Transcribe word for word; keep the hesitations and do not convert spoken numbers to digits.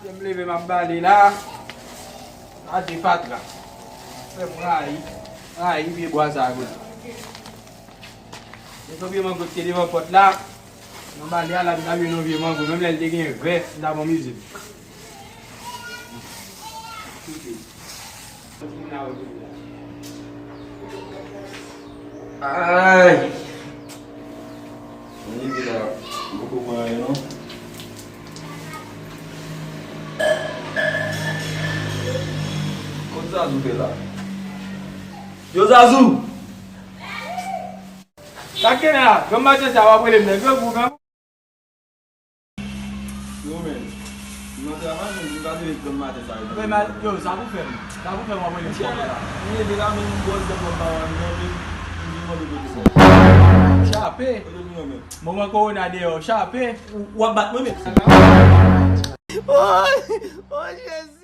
M leve, m ap bale la. Gade fatra. Fè m rayi. Rayi pye bwa sa a kote. Gen yon pye mango ki te devan pòt la. M bale a la, m ta jwenn yon vye mango. Menm lè l te gen vè, m ta pran mize m. Ay! Mwen rive la, m poko pran anyen non. Kot Zazou te la? Yo, Zazou! Sa k gen la? Granm maten sa w ap rele m nan grangou, grangou. Yo, men, m nan travay, men m pa te vle pran maten sa yo. Men, yo, sa pou fè m. Sa pou fè m ap rele m kòm sa. M leve la, men m bòz dèyè m pa wè m nan, men m vin mande kote sa. Chape. Kote m nan, men? Moman kowona deyò, chape. W ap bat mwen, men. Oh, oh, Jezi.